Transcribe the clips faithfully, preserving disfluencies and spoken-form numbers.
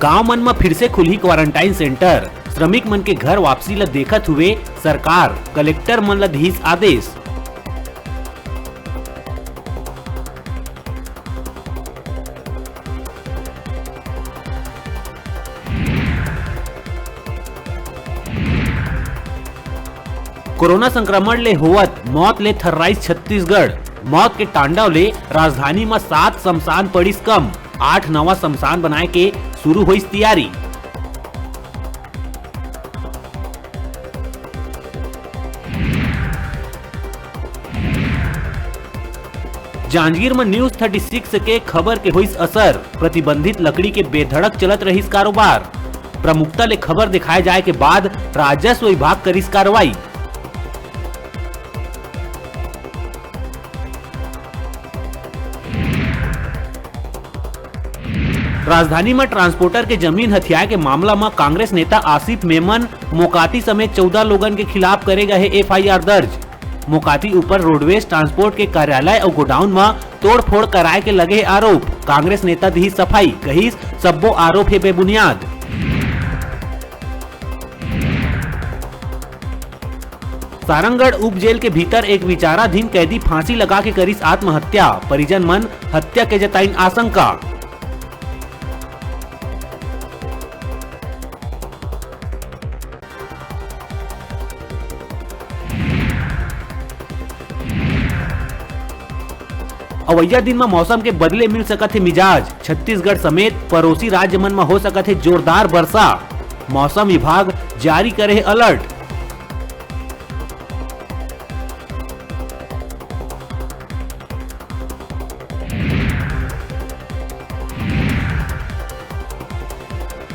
गांव मन म फिर से खुलही क्वारंटाइन सेंटर, श्रमिक मन के घर वापसी ल देखत हुए सरकार कलेक्टर मन ल दिहिस आदेश। कोरोना संक्रमण ले होवत मौत ले थर्राइस छत्तीसगढ़। मौत के तांडव ले राजधानी म सात शमशान पड़िस कम, आठ नवा शमशान बनाए के शुरू होइस तियारी। जांजगीर म न्यूज थर्टी सिक्स के खबर के होइस असर, प्रतिबंधित लकड़ी के बेधड़क चलत रहिस कारोबार। प्रमुखता ले खबर दिखाए जाए के बाद राजस्व विभाग करिस कार्रवाई। राजधानी म ट्रांसपोर्टर के जमीन हथियाए के मामला म कांग्रेस नेता आसिफ मेमन मोकाती समेत चौदह लोगन के खिलाफ करे गए हे एफआईआर दर्ज। मोकाती ऊपर रोडवेज ट्रांसपोर्ट के कार्यालय अउ गोडाउन म तोड़फोड़ कराए के लगे हे आरोप। कांग्रेस नेता दिही सफाई, कहिस सब्बो आरोप हे बेबुनियाद। सारंगढ़ उप जेल के भीतर एक विचाराधीन कैदी फांसी लगा के करिस आत्महत्या, परिजन मन हत्या के जताइन आशंका। अवइया दिन म मौसम के बदले मिल सकत हे मिजाज। छत्तीसगढ़ समेत पड़ोसी राज्य मन म हो सकत हे जोरदार बरसा। मौसम विभाग जारी करे हे अलर्ट।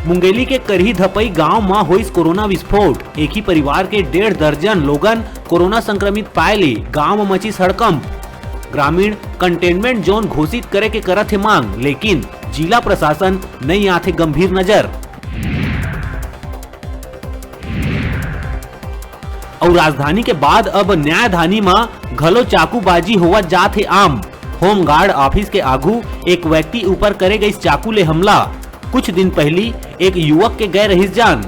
मुंगेली के करही धपई गांव म होइस कोरोना विस्फोट। एक ही परिवार के डेढ़ दर्जन लोगन कोरोना संक्रमित पाए ले गांव म मचिस हड़कंप। ग्रामीण कंटेनमेंट जोन घोषित करे के करत हे मांग, लेकिन जिला प्रशासन नइ आथे गंभीर नजर। अउ राजधानी के बाद अब न्यायधानी म घलो चाकूबाजी होवत जात हे आम। होमगार्ड ऑफिस के आघू एक व्यक्ति ऊपर करे गइस चाकू ले हमला। कुछ दिन पहिली एक युवक के गए रहिस जान।